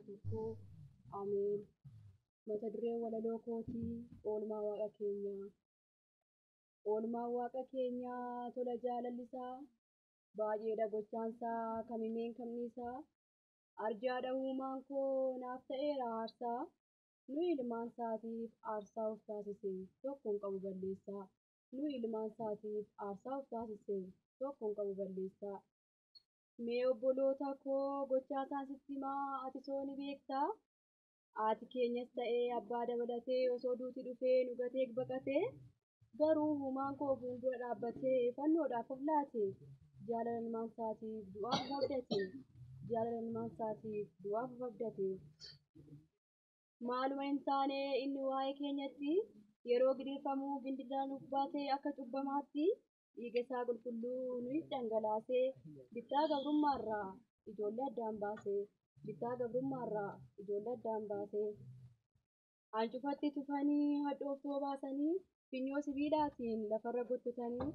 1. Ameen. Mata dureen walaloo kootii oolmaa waaqa keenyaa. Oolmaan waaqa keenyaa tola jaalallisaa baay'eedha gochaansaa kamimeen kamniisaa arjaadha uumaan koo naaf ta'eera aarsaa nu ilmaan isaatiif aarsaa of taasise tokko hin qabu balleessaa nu ilmaan isaatiif aarsaa of taasise tokko hin qabu balleessaa. Mee obboloota koo gochaa isaan sitti himaa ati soo ni beektaa? Haati keenyas ta'ee abbaa dabalatee osoo duuti dhufee nu gatee baqatee garuu uumaan koo fuuldura dhaabbatee fannoodhaaf of laate jaalala ilmaan isaatiif du'aaf of abdate jaalala ilmaan isaatiif du'aaf of abdate. Maaluma hin taane inni waa'ee keenyatti yeroo gidirfamuu gindilaa nuuf baate akka cubbamaatti dhiiga isaa qulqulluu nuuf dhangalaasee bittaa gabrummaarraa ijoollee addaan baase bittaa gabrummaarraa ijoollee addaan baase. Hancufatti tufanii hadhooftoo baasanii funyoo sibiilaatiin lafarra gottotanii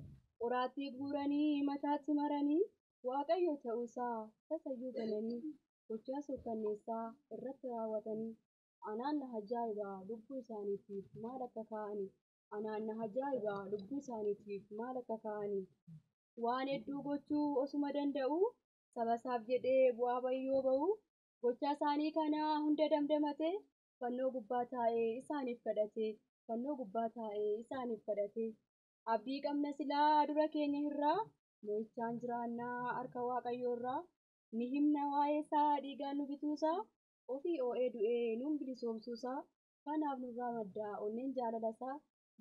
qoraattii guuranii mataatti maranii waaqayyo ta'uusaa tasayyuu gananii gochaa suukanneessaa irratti raawwatanii anaan na ajaa'ibaa lubbuu isaaniitiif maal akka kaa'ani anaan na ajaa'ibaa lubbuu isaaniitiif maal akka kaa'ani waan hedduu gochuu osuma danda'u saba isaaf jedhee bu'aa bayyoo ba'u gochaa isaanii kana hunda damdamate fannoo gubbaa taa'ee isaaniif kadhate fannoo gubbaa taa'ee isaaniif kadhate abdii qabna silaa dura keenya irraa mo'ichaan jiraannaa harka waaqayyoo irraa ni himna waa'ee isaa dhiigaan nu bituusaa ofii oo'ee du'ee nuun bilisoomsuusaa kanaaf nurraa maddaa onneen jaalala isaa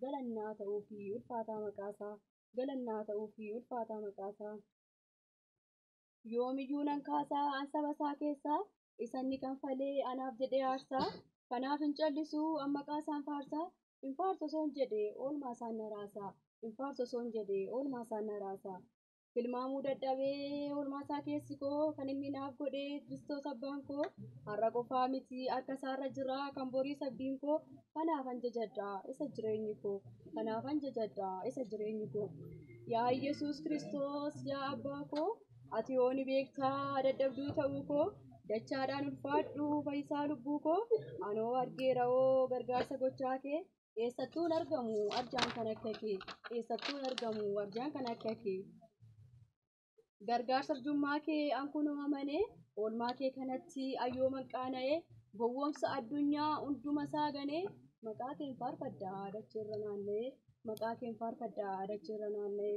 galannaa ta'uu fi ulfaataa maqaasaa galannaa ta'uu fi ulfaataa maqaasaa. Yoomiyyuu nan kaasaa an saba isaa keessaa isanni kanfalee anaaf jedhee aarsaa kanaaf hin callisuu an maqaa isaan faarsaa hin faarsu osoo hin jedhee oolmaa isaan na raasaa hin faarsu osoo hin jedhee oolmaa isaan na raasaa. Tilmaamuu dadhabee oolmaa isaa keessi koo kan inni naaf godhee Kiristoos abbaan koo har'a qofaa miti harka isaarra jira kan borii sabdiin koo kanaafan jajadhaa isa jireenyi koo kanaafan jajadhaa isa jireenyi koo. Yaa Yesuus Kiristoos yaa abbaa koo ati yoo ni beektaa dadhabduu ta'uu koo dachaadhaan ulfaadhu fayyisaa lubbuu koo anoo argeera hoo gargaarsa gochaa kee eessattuun argamu arjaan kan akka kee eessattuun argamu arjaan kan akka kee. Gargaarsa arjummaa kee an kunoo amanee oolmaa kee kanatti ayyooman qaana'ee gowwoomsa addunyaa hunduma isaa ganee maqaa keen faarfadhaa dacheerra naanna'ee maqaa keen faarfadhaa dacheerra naanna'ee.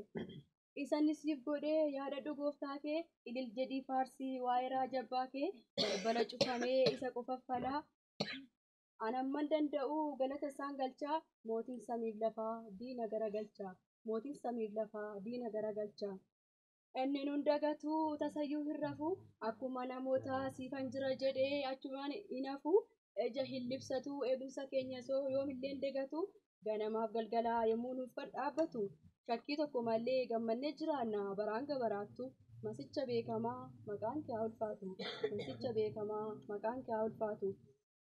Isanni siif godhee yaadadhu gooftaa kee ilil jedhii faarsii waa'ee raajabbaa kee balbala cufamee isa qofa falaa. An amman danda'u galata isaan galchaa mootiin samiif lafaa diina garagalchaa mootiin samiif lafaa diina garagalchaa. Inni nun dagatu tasayyuu hin rafu akkuma namoota siifan jira jedhee achumaan hin hafu ija hin libsatu eegumsa keenya soo yoomillee hin dagatu ganamaaf galgalaa yommuu nuuf dhaabbatu shakkii tokko malee gammannee jiraanna baraan gabaraattu masicha beekamaa maqaan kee haa ulfaatu masicha beekamaa maqaan kee haa ulfaatu.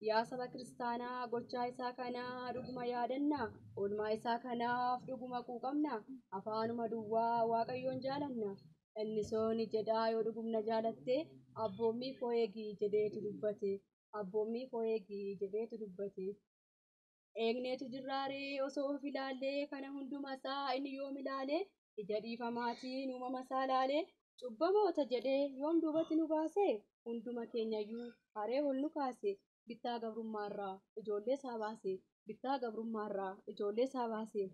Yaa saba kiristaanaa gochaa isaa kanaa dhuguma yaadannaa oolmaa isaa kanaaf dhuguma quuqamna afaanuma duwwaa waaqayyoon jaalanna inni sooni jedhaa yoo dhugumna jaalatte abboommii koo eegi jedheetu dubbate abboommii koo eegi jedheetu dubbate. Eegneetu jirraaree osoo of ilaallee kana hunduma isaa inni yoom ilaale ija dhiifamaatiin uumama isaa ilaalee cubbamoota jedhee yoom duubatti nu baase hunduma keenyayyuu haree ol nu kaase bittaa gabrummaarraa ijoollee isaa baase bittaa gabrummaarraa ijoollee isaa baase.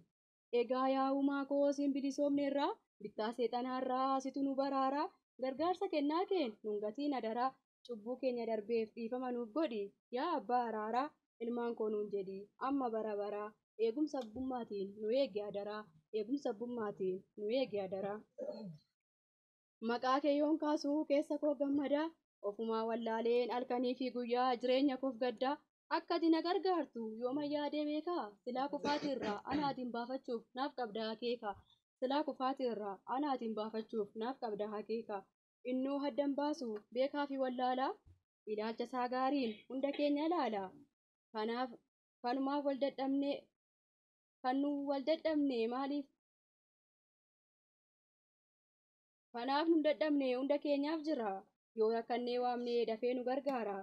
Egaa yaa uumaa koo siin bilisoomneerraa bittaa seexanaarraa situ nu baraaraa gargaarsa kennaa keen nun gatiin adaraa cubbuu keenya darbeef dhiifama nuuf godhi yaa abbaa araaraa ilmaan koo nuun jedhi amma bara baraa eegumsa abbummaatiin nu eegi adaraa eegumsa abbummaatiin nu eegi adaraa. Maqaa kee yoon kaasuu keessa koo gammadaa ofumaa wallaaleen halkanii fi guyyaa jireenya koof gaddaa akka ati na gargaartu yooma yaadee beekaa silaa kufaatii irraa anaatiin baafachuuf naaf qabda akeeka silaa kufaatii irraa anaatiin baafachuuf naaf qabda akeeka innuu haddan baasu beekaa fi wallaalaa ilaalcha isaa gaariin hunda keenya ilaala kanaaf kanumaaf wal dadhabne kan nu wal dadhabne maaliif kanaaf nu dadhabne hunda keenyaaf jira yoo rakkannee waamne dafee nu gargaara.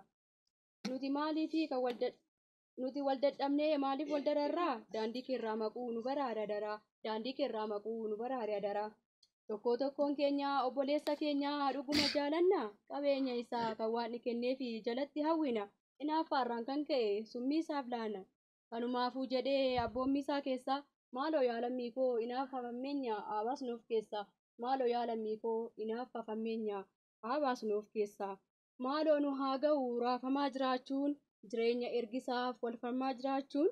Nuti maaliif kan wal nuti wal dadhabnee maaliif wal dararraa? Daandii keerraa maquu nu baraare adaraa. Daandii keerraa maquu nu baraare adaraa. Tokko tokkoon keenya obboleessa keenya dhuguma jaalanna. Qabeenya isaa kan waaqni kenneefi jalatti hawwina. Hinaaffaarraan kan ka'e summii isaaf laana. Kanumaafuu jedhee abboommii isaa keessaa maaloo yaa lammii koo hinaaffaa fammeenya haa baasnu of keessaa. Maaloo yaa lammii koo hinaaffaa fammeenya haa baasnu of keessaa. Maaloo nu haa ga'u raafamaa jiraachuun, jireenya ergisaaf wal falmaa jiraachuun,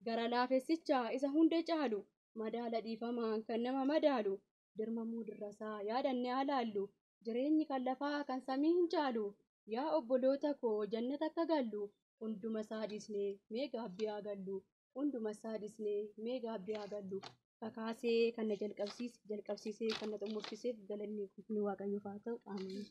gara laafessicha isa hunda caalu, madaala dhiifamaan kan nama madaalu, dirmamuu dirrasaa yaadannee haa laallu, jireenyi kan lafaa kan samii hin caalu. Yaa obboloota koo jannata akka gallu, hunduma isaa dhiisnee mee gaabbii haa gallu. Hunduma isaa dhiisnee mee gaabbii haa gallu. Kakaasee kan na jalqabsiise, jalqabsiisee kan na xumursiiseef galanni Waaqayyoof haa ta'u. Ameen.